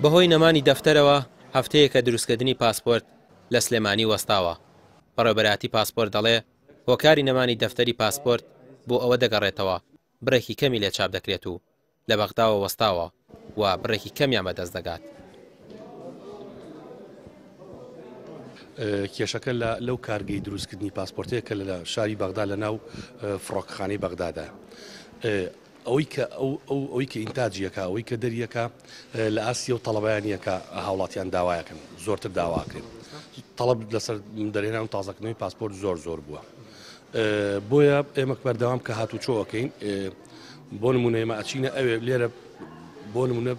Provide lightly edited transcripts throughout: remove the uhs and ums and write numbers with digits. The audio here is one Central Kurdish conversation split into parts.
بەهۆی نەمانی دەفتەرەوە هەفتەیەکە دروستکردنی پاسپۆرت لە سلێمانی وەستاوە. بەڕێوەبەرایەتی پاسپۆرت دەڵێ، هۆکاری نەمانی دەفتەری پاسپۆرت بۆ ئەوە دەگەڕێتەوە بڕێکی کەمی لێ چاپ دەکرێت و لە بەغداوە وەستاوە و بڕێکی کەمیان بەدەست دەگات. کێشەکە لە لەو کارگەی دروستکردنی پاسپۆرتەیە کە لە شاری بەغدا لە ناو فڕۆکەخانەی بەغدادا ئەوەی کە ئەو ئەو ئەوەی کە ئینتاجیەکە ئەوەی کە دەریەکە لە ئاستی و تەڵەبایانیەکە هاوڵاتیان داوایەکەن زۆرتر داواکرێن تەڵەب لەسەر دەرهێنان و تازەکردنەوەی پاسپۆرت زۆر زۆر بووە بۆیە ئێمە بەردەوام کە هاتوچۆ ئەکەین بۆ نمونە ئێمە ئەچینە ئەوێ لێرە بۆ نمونە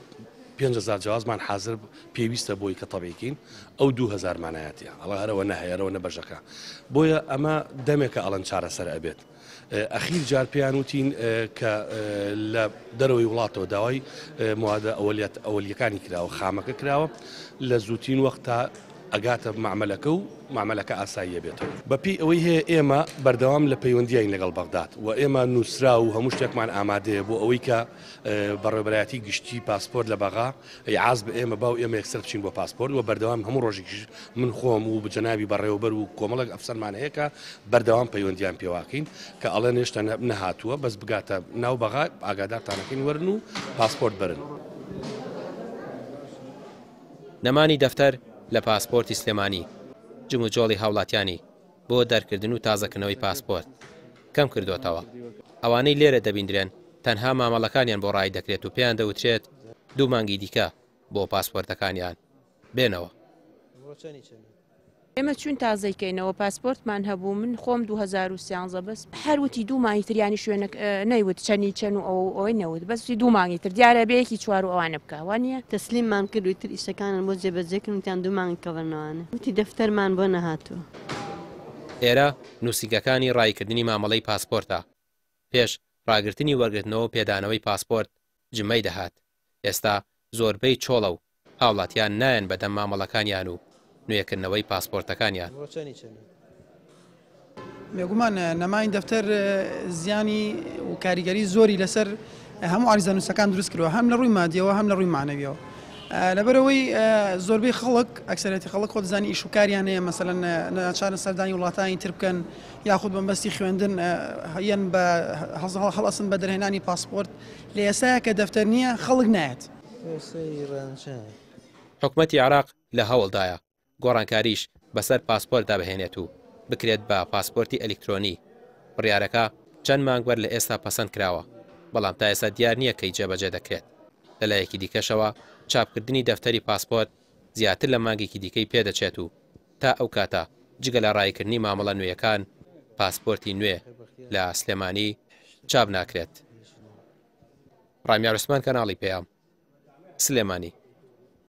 5هزار جوازمان حاضر پێویستە بۆی کە تەبیکین ئەو 2000 مانایەتە ئەڵە هەرەوە نەهەیەرەوە نە بەژەکە بۆیە ئەمە دەمێکە ئەڵەن چارەسەر ئەبێت ئەخیر جار پێیان وتین کە لە دەرەوەی وڵاتەوە داوای موادە ئەولیات ئەولیەکانی کراوە خامەکە کراوە لە زووترین وەخت تا ئەگاتە مەعمەلەکە و مەعمەلەکە ئاساییە بێتەوە. بەپێی ئەوەی هەیە ئێمە بەردەوام لە پەیوەندیین لەگەڵ بەغداد و ئێمە نووسراو و هەموو شتێکمان ئامادەیە بۆ ئەوەی کە بەڕێوەبەرایەتی گشتی پاسپۆرت لە بەغا ئیعاز بە ئێمە با و ئێمە یەکسەر بچین بۆ پاسپۆرت و بەردەوام هەموو ڕۆژێکیش من خۆم و جەنابی بەڕێوەبەر و کۆمەڵێک ئەفسەرمان هەیە کە بەردەوام پەیوەندیان پێواکەین کە ئەڵێن هێشتا نەهاتووە بەس بگاتە ناو بەغا ئاگادارتانەکەین وەرن و پاسپۆرت بەرن. نەمانی دەفتەر لە پاسپۆرتی سلێمانی جموجۆڵی هاوڵاتیانی بۆ دەرکردن و تازەکردنەوەی پاسپۆرت کەم کردۆتەوە، ئەوانەی لێرە دەبیندرێن تەنها مامەڵەکانیان بۆ ڕایی دەکرێت و پێیان دەوترێت دوو مانگی دیکە بۆ پاسپۆرتەکانیان بێنەوە. ئێمە چوین تازەی کەینەوە پاسپۆرتمان هەبوو من خۆم 2013 بەس هەر وتی دوو مانگی تر یانی شوێنەک نەیوت چەنی چەن و ئەوە و ئەوەی نەوت بەس وتی دوو مانگی تر دیارە بێ یەکی چوار و ئەوانە بکا وانیە؟ تەسلیممان کرد و ئیتر ئیشەکانیان بۆ جێبەجێ کردن وتیان دوو مانگی کەڤەرنەوانە وتی دەفتەرمان بۆ نەهاتووە. ئێرە نووسینگەکانی ڕاییکردنی مامەڵەی پاسپۆرتە. پێش ڕاگرتنی وەرگرتنەوە و پێدانەوەی پاسپۆرت جمەی دەهات. ئێستا زۆربەی چۆڵە و هاوڵاتیان نایەن بەدەم مامەڵەکانیان و نوێکردنەوەی پاسپۆرتەکانیان. بێگومان نەمانی دەفتەر زیانی و کاریگەری زۆری لەسەر هەموو عریزەنووسەکان دروست کردووە هەم لە ڕووی مادیەوە هەم لە ڕووی معنەویەوە لەبەرەوەی زۆربەی خەڵک ئەکسەرەتی خەڵک خۆ دەزانی ئیش و کاریان هەیە مەسەلەن ناچارن سەردانی وڵاتانی تر بکەن یاخود بەمبەستی خوێندن یان بە هەڵەسن بە دەرهێنانی پاسپۆرت لە ئێستایا کە دەفتەر نییە خەڵک نایەت. حکومەتی عێراق لە هەوڵدایە گۆڕانکاریش بەسەر پاسپۆرتدا بهێنێت و بکرێت بە پاسپۆرتی ئەلیکترۆنی، بڕیارەکە چەند مانگ بەر لە ئێستا پەسەند کراوە، بەڵام تا ئێستا دیار نییە کەی جێبەجێ دەکرێت. لەلایەکی دیکەشەوە چاپکردنی دەفتەری پاسپۆرت زیاتر لە مانگێکی دیکەی پێدەچێت و تا ئەو کاتە جگە لە ڕاییکردنی مامەڵە نوێیەکان، پاسپۆرتی نوێ لە سلێمانی چاپ ناکرێت. ڕامیار عوسمان کەناڵی پەیام، سلێمانی.